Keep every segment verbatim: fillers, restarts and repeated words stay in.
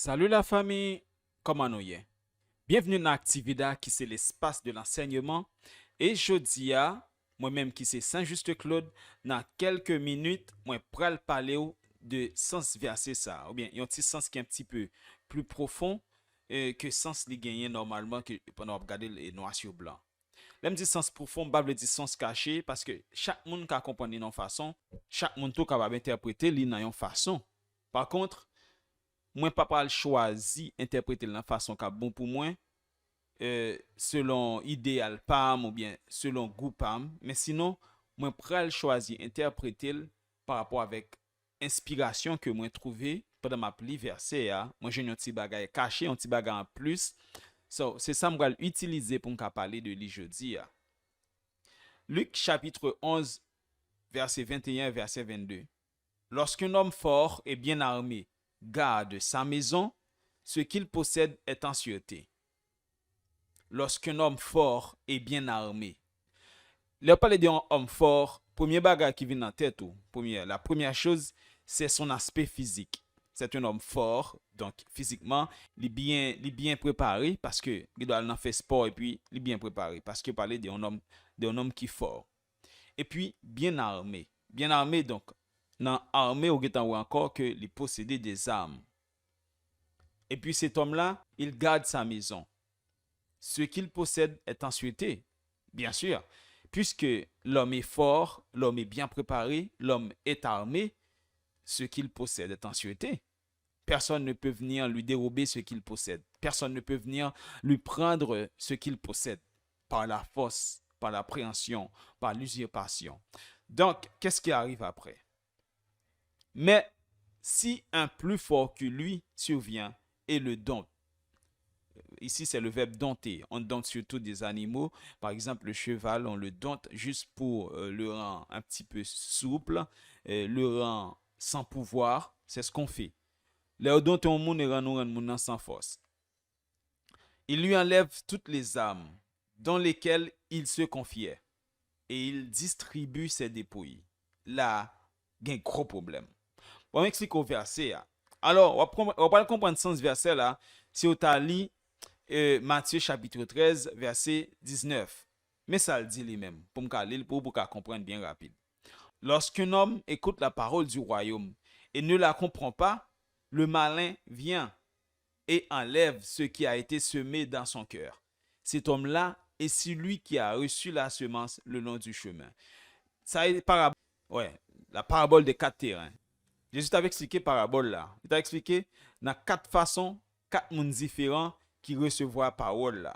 Salut la famille, comment nous y est? Bienvenue dans Activida qui c'est l'espace de l'enseignement. Et jodi a, mwen menm ki se Saint Juste Claude, nan kèlke minit, mwen pral pale w de sans vèsè sa, oubyen yon ti sans ki un petit peu plus profond eh, ke sans li genyen nòmalman ke pandan w ap gade l e nwa sou blan. Lè m di sans pwofon, m pa vle di sans kache, paske chak moun ka konprann li nan yon fason, chak moun tou kapab entèprete li nan yon fason. Pa kont, mwen pa pral chwazi entèprete l nan fason k ap bon pou mwen, eh, selon ideyal pa m oubyen selon gou pa m, men sinon, mwen pral chwazi entèprete l pa rapò avèk enspirasyon ke mwen twouve pandan m ap li vèsè a, mwen jwenn yon ti bagay kache, yon ti bagay anplis. So, se sa m pral itilize pou m ka pale de li jodi a. Luc chapitre onze, verset vingt et un, verset vingt-deux. Lorsqu'un homme fort et bien armé garde sa maison, ce qu'il possède est en sûreté. Lorsqu'un homme fort et bien armé. Lè w pale de yon òm fò, premye bagay ki vin nan tèt ou, premye, la première chose, c'est son aspect physique. C'est un homme fort, donc physiquement, li byen, li byen prepare, paske li dwe al nan fè spò, epi li byen prepare, paske pale de yon òm, de yon òm ki fò. Epi, byen ame. Byen ame, donk, nan ame, ou gentan wè ankò ke li posede de zam. Et puis cet homme-là, il garde sa maison. Ce qu'il possède est en sûreté, bien sûr, puisque l'homme est fort, l'homme est bien préparé, l'homme est armé, ce qu'il possède est en sûreté. Personne ne peut venir lui dérober ce qu'il possède. Personne ne peut venir lui prendre ce qu'il possède par la force, par l'appréhension, par l'usurpation. Donc, qu'est-ce qui arrive après? Mais si un plus fort que lui survient et le dompte, ici c'est le verbe dompter, on dompte surtout des animaux, par exemple le cheval, on le dompte juste pour euh, le rendre un petit peu souple, euh, le rendre sans pouvoir, c'est ce qu'on fait. Lè yo donte yon moun e rann ou rann moun nan san fòs. Il lui enlève toutes les armes dans lesquelles il se confiait, et il distribue ses dépouilles. La, gen gwo pwoblèm. Bon, m eksplike w vèsè a. Alò, w ap konprann, w pral konprann sans vèsè la si w ta li eh, Matye chapitre treize, verset dix-neuf. Men sa l di li menm, pou m ka li l pou ou, pou w ka konprann byen rapid. Lorsqu'un homme écoute la parole du royaume et ne la comprend pas, le malin vient et enlève ce qui a été semé dans son cœur. Cet homme-là est celui qui a reçu la semence le long du chemin. Sa e parab, ouais, la parabole des quatre terrains. Jezi t ap eksplike parabòl la. Li t ap eksplike nan kat fason, kat moun diferan ki resevwa pawòl la.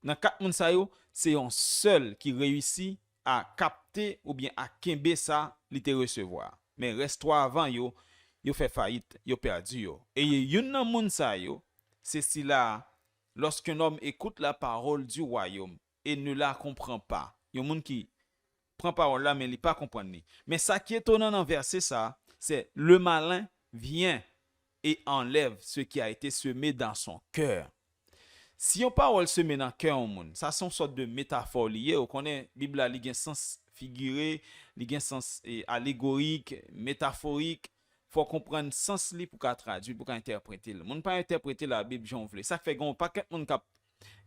Nan kat moun sa yo, se yon sèl ki reyisi a kapte oubyen a kenbe sa li te resevwa. Men rès twa avan yo, yo fè fayit, yo pèdi yo. E youn nan moun sa yo, se sila a, lorsqu'un homme écoute la parole du royaume et ne la comprend pas. Yon moun ki pran pawòl la, men li pa konprann li. Men sa ki etonan nan vèsè sa, c'est le malin vient et enlève ce qui a été semé dans son cœur. Si yon pawòl seme nan kè yon moun, sa se yon sòt de metafò li ye. Ou konnen, Bib la, li gen sans figire, li gen sans eh, alegorik, metaforik. Fò w konprann sans li pou w ka tradui, pou w ka entèprete l. Moun pa entèprete Labib jan w vle. Sa k fè gen yon pakèt moun k ap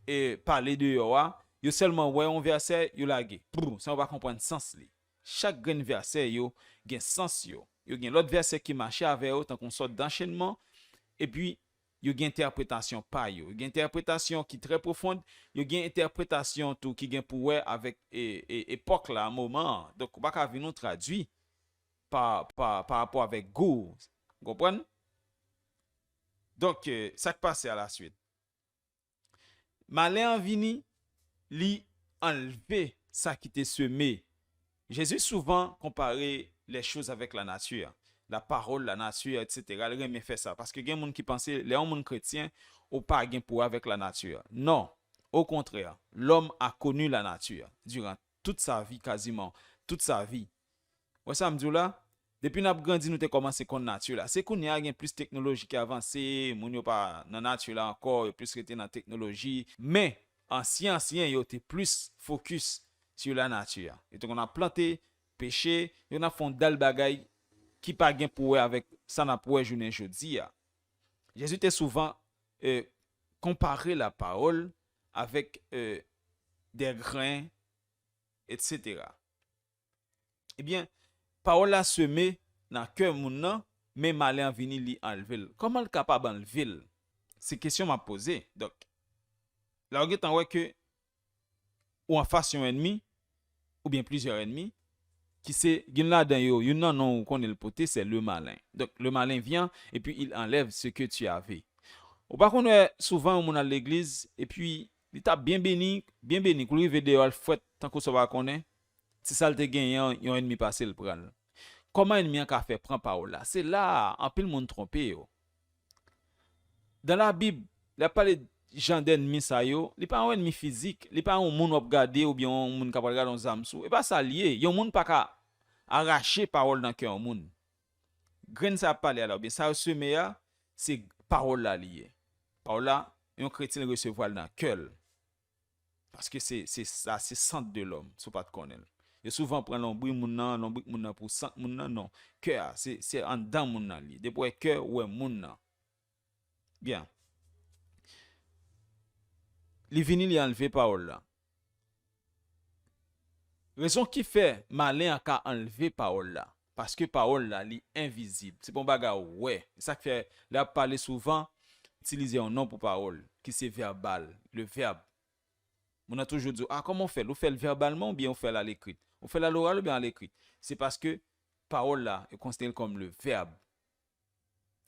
eh, pale deyò a, yo sèlman wè yon vèsè, yo lage. Pwou, san yo pa konprann sans li. Chak grenn vèsè yo gen sans yo. Yo gen lòt vèsè ki mache avè yo, tankou yon sòt danchenman, epi yo gen entèpretasyon pa yo. Yo gen entèpretasyon ki trè pwofon, yo gen entèpretasyon tou ki gen pou wè avèk e, e, epòk la, moman an. Donk, ou pa ka vin ou tradui pa, pa, pa rapò avèk gou w. Ou konprann? Donk, eh, sa k pase a la swit? Malen an vini, li anlve sa ki te seme. Jezi souvan konpare les choses avec la nature, la parole, la nature, et cetera. Li renmen fè sa, paske gen moun ki panse, lè yon moun kretyen, ou pa gen pou wè avèk la nature. Non, au contraire, l'homme a connu la nature durant toute sa vie, quasiment toute sa vie. Wè sa m di w la? Depi n ap grandi, nou te kòmanse konn nati la. Se kounye a gen plis teknoloji ki avanse, moun yo pa nan nati la ankò, yo plis rete nan teknoloji. Men, ansyen ansyen yo te plis fokis sou la nati a. Yo te konn ap plante, peche, yo konn ap fè yon dal bagay ki pa gen pou wè avèk sa n ap wè jounen jodi a. Jezi te souvan euh, konpare lapawòl avèk euh, dè grenn, etsetera. Ebyen, pawòl la seme nan kè moun nan, men malen an vini li anlve l. Kòman l kapab anlve l? Se kesyon m ap poze. Donk, la w gentan wè ke ou anfas yon ènmi, oubyen plizyè ènmi, ki se, youn ladan yo, youn nan non ou konnen l pote, se le malin. Donk, le malin vient et puis il enlève ce que tu avais. Ou pa konn wè souvan yon moun al legliz, epi li t ap byen beni, byen beni, kou l rive deyò al fwèt, tankou sa w pa konnen, ti sa l te genyen an, yon ènmi pase l pran l. Kòman ènmi an ka fè pran pawòl la? Se la a, anpil moun twonpe yo. Dan Labib, lè y ap pale jan dènmi sa yo, li pa yon ènmi fizik, li pa yon moun w ap gade oubyen yon moun k ap al gade yon zam sou. E pa sa l ye. Yon moun pa ka arache pawòl nan kè yon moun. Grenn sa y ap pale a la, oubyen sa yo seme a, se pawòl la li ye. Pawòl la, yon kretyen resevwa l nan kè l. Paske se se sa, se sant de lòm, si w pa t konnen l. Yo souvan pran lonbri moun nan, lonbri moun nan pou sant moun nan, non. Kè a, se se anndan moun nan li ye. Depi w wè kè, ou wè moun nan. Byen. Li vini, li anlve pawòl la. Rezon ki fè malen an ka anlve pawòl la, paske pawòl la, li envizib. Se pa yon bagay ou wè. Se sa k fè, lè y ap pale souvan, itilize yon non pou pawòl, ki se vèbal, le verbe. Moun nan toujou di w, a, kòman w fè l? Ou fè l vèbalman oubyen ou fè l alekri? Ou fè l aloral oubyen alekri? Se paske pawòl la, yo konsidere l kòm le verbe.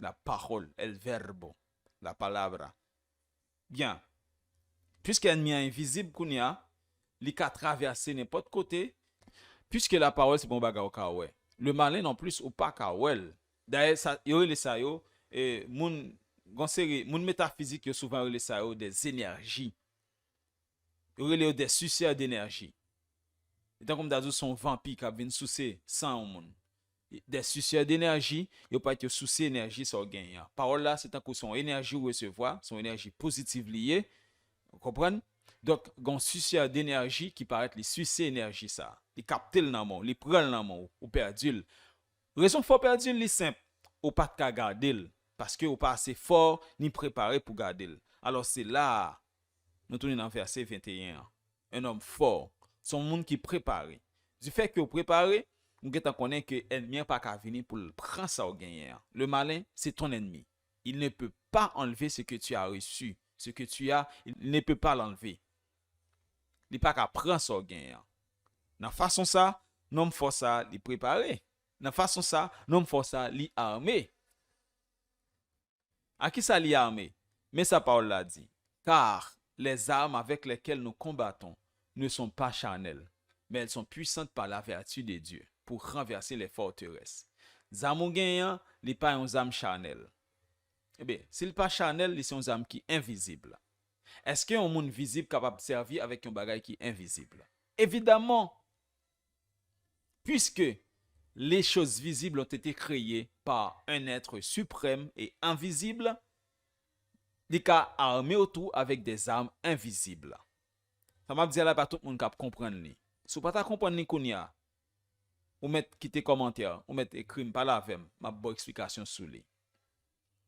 La parole, el verbo, la palabra. Byen. Piske ènmi an envizib kounye a, li ka travèse nenpòt kote. Piske lapawòl se pa yon bagay ou ka wè. Le malin non plis ou pa ka wè l. Dayè, sa, yo rele sa yo, e, moun, gon seri, moun metafizik yo souvan rele sa yo des énergies. Yo rele yo des suceurs d'énergie. E tankou m ta di w, se yon vanpi k ap vin souse san yon moun. Des suceurs d'énergie, yo parèt yo souse enèji sa w genyen an. Pawòl la, se tankou se yon enèji ou resevwa, se yon enèji pozitiv li ye. Ou konprann? Donk, gen yon suceur d'énergie ki parèt li sise enèji sa a. Li kapte l nan men w, li pran l nan men w, ou pèdi l. Rezon fè w pèdi l, li senp. Ou pa t ka gade l, paske ou pa ase fò ni prepare pou gade l. Alò, se la a, nou tounen nan vèsè venteyen an. Un homme fort, se yon moun ki prepare. Du fait ke w prepare, ou gentan konnen ke ènmi an pa ka vini pou l pran sa w genyen an. Le malin, c'est ton ennemi. Il ne peut pas enlever ce que tu as reçu. Ce que tu as, il ne peut pas l'enlever. Li pa ka pran sa w genyen an. Nan fason sa, nonm fò sa, li prepare. Nan fason sa, nonm fò sa, li ame. A ki sa li ame? Men sa pawòl la di, car les armes avec lesquelles nous combattons ne sont pas charnelles, mais elles sont puissantes par la vertu de Dieu pour renverser les forteresses. Zam ou genyen an, li pa yon zam chanèl. Ebyen, si l pa chanèl, li se yon zam ki envizib. Èske yon moun vizib kapab sèvi avèk yon bagay ki envizib? Evidaman, puisque les choses visibles ont été créées par un être suprême et invisible, li ka ame w tou avèk des armes invisibles. Sa m ap di a la, pa tout moun k ap konprann li. Si w pa ta konprann li kounye a, ou mèt kite kòmantè, ou mèt ekri m, pale avè m, m ap ba w eksplikasyon sou li.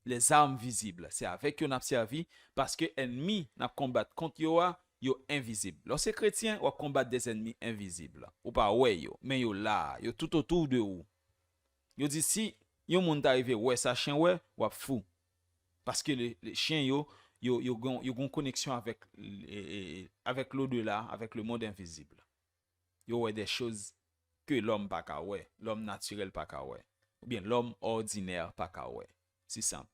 Les armes visibles, se avèk yo n ap sèvi, paske ènmi n ap konbat kont yo a, yo envizib. Lè w se kretyen, w ap konbat des ennemis invisibles. Ou pa wè yo, men yo la, yo tout autour de ou. Yo di si yon moun ta rive wè sa chen wè, w ap fou. Paske le, le chen yo, yo, yo gon, yo gon koneksyon avèk, e, e, avèk l'au-delà, avèk le monde invisible. Yo wè des choses que l'homme pa ka wè, l'homme naturel pa ka wè, oubyen l'homme ordinaire pa ka wè. Si senp.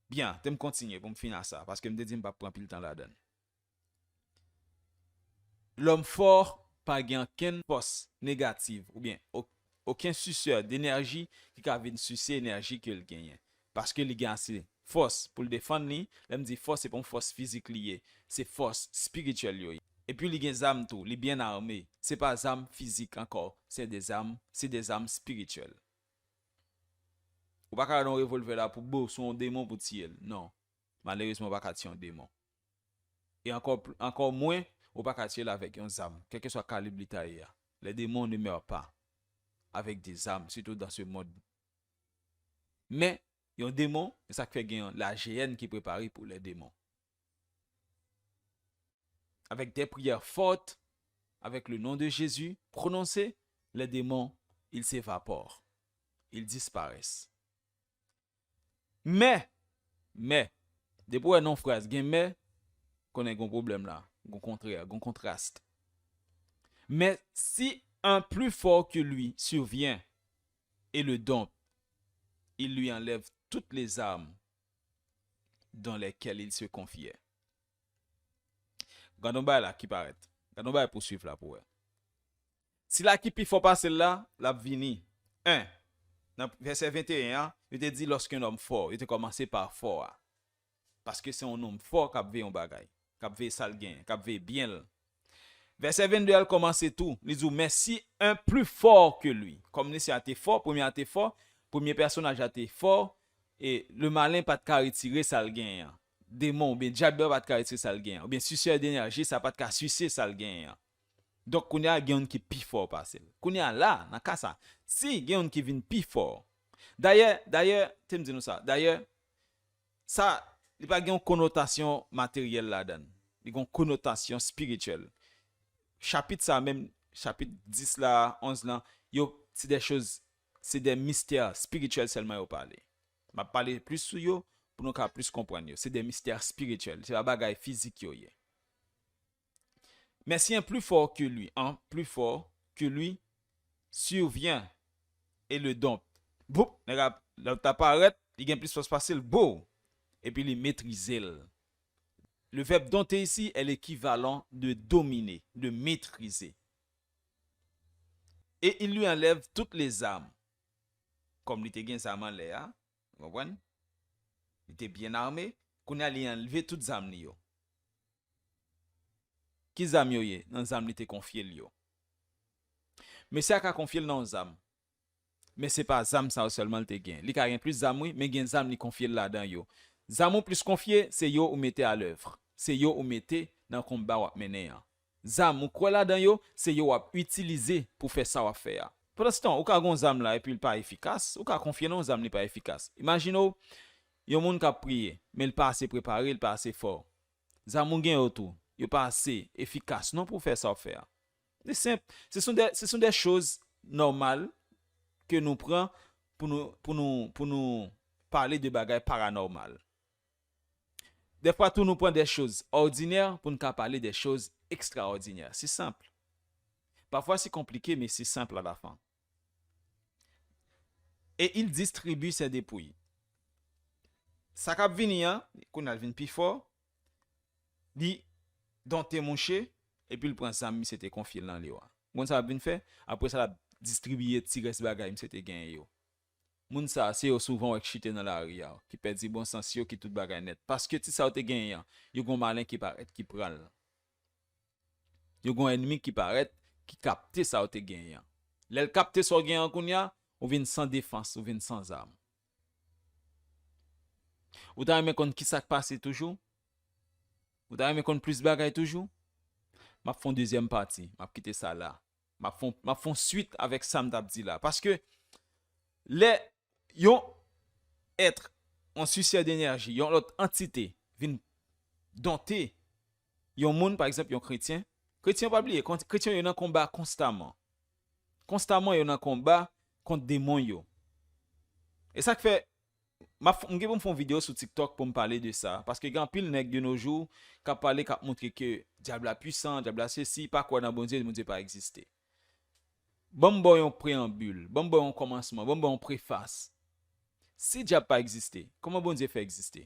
Byen, te m kontinye pou m fini a sa, paske m te di m p ap pran pil tan ladan l. Lòm fò pa gen okenn fòs negatif oubyen o-, okenn sisè denèji ki ka vin sise enèji ke l genyen. Paske li gen ase fòs pou l defann li. Lè m di fòs, se pa yon fòs fizik li ye. Se fòs espirityèl yo ye. Epi li gen zam tou, li byen ame. Se pa zam fizik ankò, se de zam, se de zam espirityèl. Ou pa ka gade yon revòlvè la pou bo sou yon demon pou tiye l. Non. Malerezman, ou pa ka tiye yon demon. E ankò pl-, ankò mwen, ou pa ka tiye l avèk yon zam, kèlkeswa kalib li ta ye a. Les démons ne meurent pas avec des armes, surtout dans ce monde. Men, Yon demon, e sa k fè gen la jeyèn ki prepare pou lè demon. Avec des prières fortes, avec le nom de Jésus prononcé, les démons, ils s'évaporent, ils disparaissent. Men, men, depi w wè nan fraz gen men, konnen gon pwoblèm la, gon kontrè, gon kontrast. Mais si un plus fort que lui survient et le dompte, il lui enlève toutes les armes dans lesquelles il se confiait. Gade yon bagay la ki parèt. Gade yon bagay pou swiv la pou wè. Sila ki pi fò pase l la, l ap vini. En, nan vèsè venteyen an, yo te di lorsqu'un homme fort, yo te kòmanse pa fò a. Paske se yon nonm fò k ap veye yon bagay, k ap veye sa l genyen, k ap veye byen l. Vèsè vennde a, l kòmanse tou, li di w, mais si un plus fort que lui. Kòm mesye a te fò, premye a te fò, premye pèsonaj la te fò, e le malin pa t ka retire sa l genyen an. Demon oubyen dyab yo pa t ka retire sa l genyen an. Oubyen suceur d'énergie sa pa t ka sise sa l genyen an. Donk, kounye a, gen youn ki pi fò pase l. Kounye a, la, nan ka sa, si gen youn ki vin pi fò, dayè, dayè, te m di nou sa, dayè, sa, li pa gen yon konotasyon materyèl ladan l. Li gen yon konotasyon espirityèl. Chapit sa menm, chapit dis la, onz lan, yo, se de choz, se de mistè espirityèl sèlman yo pale. M ap pale plis sou yo pou nou ka plis konprann yo. Se de mistè espirityèl. Se pa bagay fizik yo ye. Mais si un plus fort que lui, un plus fort que lui survient et le dompte. Boup, nèg la, lòt la parèt, li gen plis fòs pase l, bo! Epi li metrize l. Le verbe dompter ici est l'équivalent de dominer, de maîtriser. Et il lui enlève toutes les armes. Kòm li te gen zam anlè a, ou konprann? Li te byen ame, kounye a li anlve tout zam li yo. Ki zam yo ye? Nan zam li te konfye l yo. Mesye a ka konfye l nan yon zam. Men se pa zam sa yo sèlman l te gen. Li ka gen plis zam, wi, men gen zam li konfye l ladan yo. Zam ou plis konfye, se yo ou mete a lèv. Se yo ou mete nan konba w ap mennen an. Zam ou kwè ladan yo, se yo w ap itilize pou fè sa w ap fè a. Pandanstan, ou ka gen yon zam la epi l pa efikas, ou ka konfye nan yon zam li pa efikas. Imajine w, yon moun k ap priye, men l pa ase prepare, l pa ase fò. Zam ou gen yo tou, yo pa ase efikas non pou w fè sa w ap fè a. Se senp, ce sont des, ce sont des choses normales ke nou pran pou nou, pou nou, pou nou pale de bagay paranòmal. Dèfwa tou nou pran de choz òdinè pou n ka pale de choz ekstraòdinè. Se senp. Pafwa se konplike, men se senp alafen. Et il distribue ses dépouilles. Sa k ap vini an, kounye a l vin pi fò, li donte mouche, epi l pran zam misye te konfye l nan li yo a. Moun sa ap vin fè, apre sa l ap distribiye ti rès bagay misye te genyen yo. Moun sa, se yo souvan w wè k chite nan lari a, ki pèdi bon sans yo, ki tout bagay nèt. Paske ti sa yo te genyen an, yo gon malen ki parèt, ki pran l. Yo gon ènmi ki parèt, ki kapte sa w te genyen an. Lè l kapte sa w genyen an kounye a, ou vin san defans, ou vin san zam. Ou ta renmen konn ki sa k pase toujou? Ou ta renmen konn plis bagay toujou? M ap fè yon dezyèm pati, m ap kite sa la. M ap fè yon, m ap fè yon swit avèk sa m t ap di la. Paske lè yon èt, yon sisè denèji, yon lòt antite vin donte yon moun, pa egzanp, yon kretyen, kretyen yo pa bliye, kon-, kretyen yo nan konba konstaman. Konstaman yo nan konba kont demon yo. E sa k fè, m ap f-, m gen pou m fè yon videyo sou TikTok pou m pale de sa, paske gen anpil nèg de nos jours k ap pale, k ap montre ke dyab la pwisan, dyab la sesi, pa kwè nan Bondye, Bondye pa egziste. Ban m ba w yon preyanbil, ban m ba w yon kòmansman, ban m ba w yon prefas. Si dyab pa egziste, kòman Bondye fè egziste?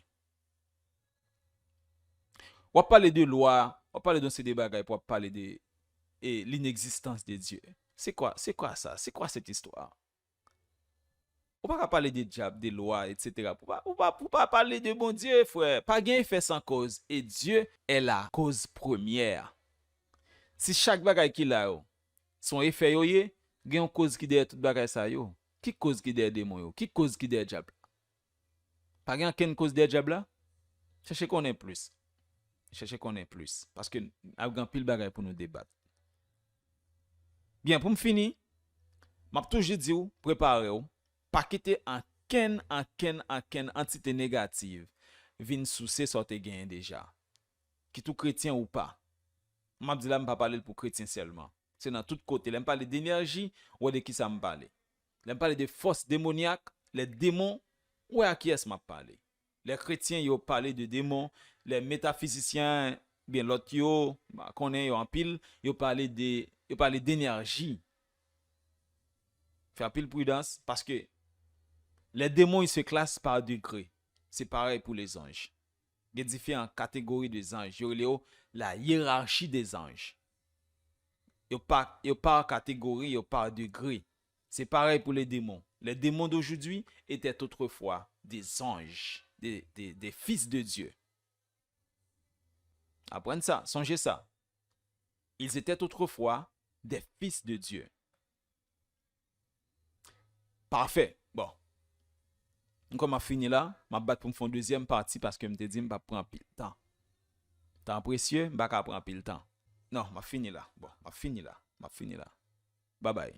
W ap pale de lwa, w ap pale de yon seri de bagay pou w ap pale de, e, l'inexistence de Dieu. C'est quoi, c'est quoi ça? C'est quoi cette histoire? Ou pa ka pale de dyab, de lwa, et cetera. Pou pa, pou pa, pou pa pale de Bondye, frè. Pa gen efè san kòz. Et Dieu est la cause première. Si chak bagay ki la yo, se yon efè yo ye, gen yon kòz ki dèyè tout bagay sa yo. Ki kòz ki dèyè demon yo? Ki kòz ki dèyè dyab la? Pa gen ankenn kòz dèyè dyab la? Chèche konnen plis. Chèche konnen plis. Paske n ap gen anpil bagay pou nou debat. Byen, pou m fini, m ap toujou di w, prepare w. Pa kite an-, ankenn, ankenn, ankenn antite negatif vin souse sa w te genyen deja. Kit ou kretyen ou pa. M ap di la, m pa pale l pou kretyen sèlman. Se nan tout kote. Lè m pale de enèji, ou wè de kisa m pale. Lè m pale de fòs demonyak, lè demon, ou wè a kiyès m ap pale. Lè kretyen yo pale de demon, lè metafizisyen, byen lòt yo, m pa konnen yo anpil, yo pale de, yo pale de enèji. Fè anpil pridans, paske les démons, ils se classent par degré. Se parèy pou lezanj. Gen diferan kategori de zanj. Yo rele yo la hiérarchie des anges. Yo pa, yo pa kategori, yo pa degre. Se parèy pou les démons. Les démons d'aujourd'hui étaient autrefois des anges, des, des, des fils de Dieu. Aprann sa, sonje sa. Ils étaient autrefois des fils de Dieu. Pafè. Bon. M kwè m ap fini la. M ap bat pou m fè yon dezyèm pati paske m te di m p ap pran anpil tan. Tan presye, m pa ka pran anpil tan. Non, m ap fini la. Bon, m ap fini la. M ap fini la. Babay.